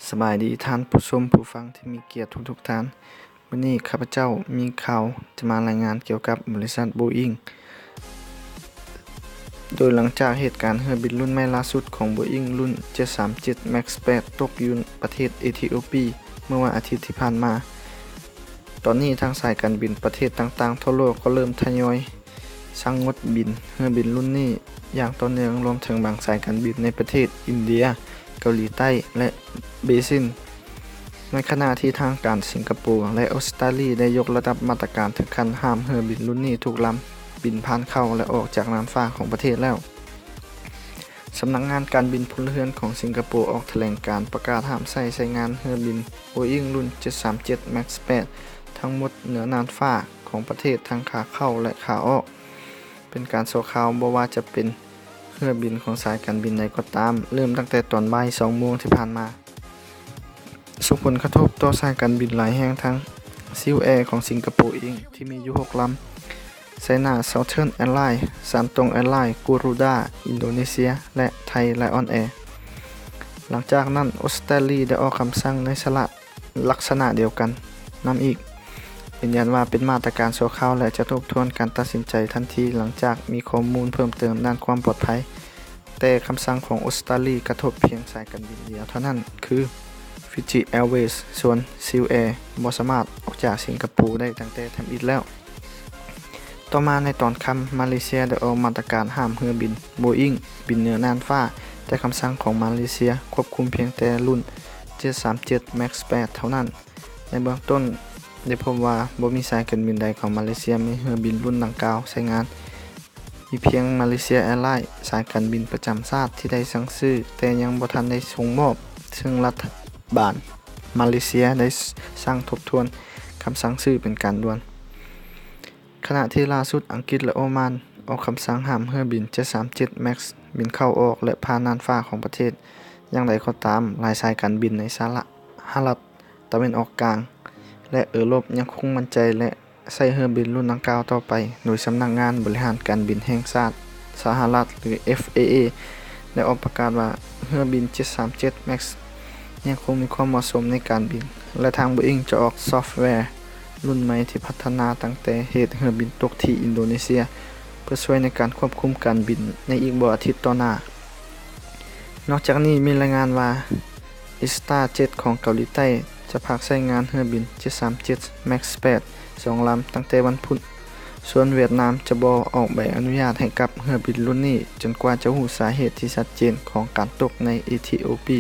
ສະບາຍດີທ່ານຜູ້ຊົມຜູ້ຟັງທີ່ມີກຽດທຸກໆທ່ານ. ມື້ນີ້ຂ້າພະເຈົ້າມີຂ່າວຈະມາລາຍງານກ່ຽວກັບບໍລິສັດໂບອິງ ໂດຍຫຼັງຈາກເຫດການເຮືອບິນລຸ້ນໃໝ່ລ່າສຸດຂອງໂບອິງລຸ້ນເຈັດສາມເຈັດແມັກແປດຕົກຢູ່ປະເທດເອທິໂອປີເມື່ອວັນອາທິດທີ່ຜ່ານມາ, ຕອນນີ້ທາງສາຍການບິນປະເທດຕ່າງໆທົ່ວໂລກກໍເລີ່ມທະຍອຍສັ່ງງົດບິນເຮືອບິນລຸ້ນນີ້ຢ່າງຕໍ່ເນື່ອງ, ລວມເຖິງບາງສາຍການບິນໃນປະເທດອິນເດຍ, ເກົາຫຼີໃຕ້ ແລະ ບຣາຊິນ, ໃນຂະນະທີ່ທາງການສິງກະໂປ ແລະ ອົດສະຕາລີໄດ້ຍົກລະດັບມາດຕະການເຖິງຂັ້ນຫ້າມເຮືອບິນລຸ້ນນີ້ທຸກລຳບິນຜ່ານເຂົ້າ ແລະ ອອກຈາກນ່ານຟ້າຂອງປະເທດແລ້ວ. ສຳນັກງານການບິນພົນລະເຮືອນຂອງສິງກະໂປອອກຖະແຫຼງການປະກາດຫ້າມໃຊ້ໃຊ້ງານເຮືອບິນໂບອິງລຸ້ນເຈັດສາມເຈັດແມັກແປດທັງໝົດເໜືອນ່ານຟ້າຂອງປະເທດທັງຂາເຂົ້າ ແລະ ຂາອອກ ເປັນການຊົ່ວຄາວ, ບໍ່ວ່າຈະເປັນເຮືອບິນຂອງສາຍການບິນໃດກໍຕາມ, ເລີ່ມຕັ້ງແຕ່ຕອນບ່າຍສອງໂມງທີ່ຜ່ານມາ. ສົ່ງຜົນກະທົບຕໍ່ສາຍການບິນຫຼາຍແຫ່ງ, ທັງ Silk Air ຂອງສິງກະໂປເອງທີ່ມີຢູ່ຫົກລຳ, China Southern Airlines, Shantung Airlines, Garuda ອິນໂດເນເຊຍ ແລະ Thai Lion Air. ຫຼັງຈາກນັ້ນ ອົດສະຕາລີໄດ້ອອກຄຳສັ່ງໃນສາລະ ລັກສະນະດຽວກັນນຳອີກ, ຢືນຢັນວ່າເປັນມາດຕະການຊົ່ວຄາວ ແລະ ຈະທົບທວນການຕັດສິນໃຈທັນທີຫຼັງຈາກມີຂໍ້ມູນເພີ່ມເຕີມດ້ານຄວາມປອດໄພ. ແຕ່ຄຳສັ່ງຂອງອົດສະຕາລີກະທົບພຽງສາຍການບິນດຽວເທົ່ານັ້ນ ຄື Fiji Airways, ສ່ວນ Silk Air ບໍ່ສາມາດອອກຈາກສິງກະໂປໄດ້ຕັ້ງແຕ່ທຳອິດແລ້ວ. ຕໍ່ມາໃນຕອນຄ່ຳ, ມາເລເຊຍໄດ້ອອກມາດຕະການຫ້າມເຮືອບິນໂບອິງບິນເໜືອນ່ານຟ້າ, ແຕ່ຄຳສັ່ງຂອງມາເລເຊຍຄວບຄຸມພຽງແຕ່ລຸ້ນເຈັດສາມເຈັດແມັກແປດເທົ່ານັ້ນ. ໃນເບື້ອງຕົ້ນໄດ້ພົບວ່າບໍ່ມີສາຍການບິນໃດຂອງມາເລເຊຍມີເຮືອບິນລຸ້ນດັ່ງກ່າວໃຊ້ງານ. ມີພຽງມາເລເຊຍແອລາຍ ສາຍການບິນປະຈຳຊາດທີ່ໄດ້ສັ່ງຊື້ ແຕ່ຍັງບໍ່ທັນໄດ້ສົ່ງມອບ, ເຊິ່ງລັດຖະບານມາເລເຊຍໄດ້ສັ່ງທົບທວນຄຳສັ່ງຊື້ເປັນການດ່ວນ. ຂະນະທີ່ລ່າສຸດ ອັງກິດ ແລະ ໂອມານ ອອກຄຳສັ່ງຫ້າມເຮືອບິນເຈັດສາມເຈັດແມັກບິນເຂົ້າອອກ ແລະ ຜ່ານນ່ານຟ້າຂອງປະເທດ. ຢ່າງໃດກໍຕາມ, ຫຼາຍສາຍການບິນໃນສະຫະລັດຕາເວັນອອກກາງ ແລະ ເອີຣົບ ຍັງຄົງໝັ້ນໃຈ ແລະ ໃຊ້ເຮືອບິນລຸ້ນດັ່ງກ່າວຕໍ່ໄປ, ໂດຍສຳນັກງານບໍລິຫານການບິນແຫ່ງຊາດສະຫະລັດ ຫຼື ເອັຟເອເອ ໄດ້ອອກປະກາດວ່າ ເຮືອບິນເຈັດສາມເຈັດແມັກຍັງຄົງມີຄວາມເໝາະສົມໃນການບິນ ແລະ ທາງໂບອິງຈະອອກຊອບແວລຸ້ນໃໝ່ທີ່ພັດທະນາຕັ້ງແຕ່ເຫດເຮືອບິນຕົກທີ່ອິນໂດເນເຊຍ ເພື່ອຊ່ວຍໃນການຄວບຄຸມການບິນໃນອີກບໍ່ອາທິດຕໍ່ໜ້າ. ນອກຈາກນີ້ມີລາຍງານວ່າ ອີສຕາເຈັດຂອງເກົາຫຼີໃຕ້ຈະພັກໃຊ້ງານເຮືອບິນເຈັດສາມເຈັດແມັກແປດສອງລຳຕັ້ງແຕ່ວັນພຸດ, ສ່ວນຫວຽດນາມຈະບໍ່ອອກໃບອະນຸຍາດໃຫ້ກັບເຮືອບິນລຸ້ນນີ້ ຈົນກວ່າຈະຮູ້ສາເຫດທີ່ຊັດເຈນຂອງການຕົກໃນເອທິໂອປີ.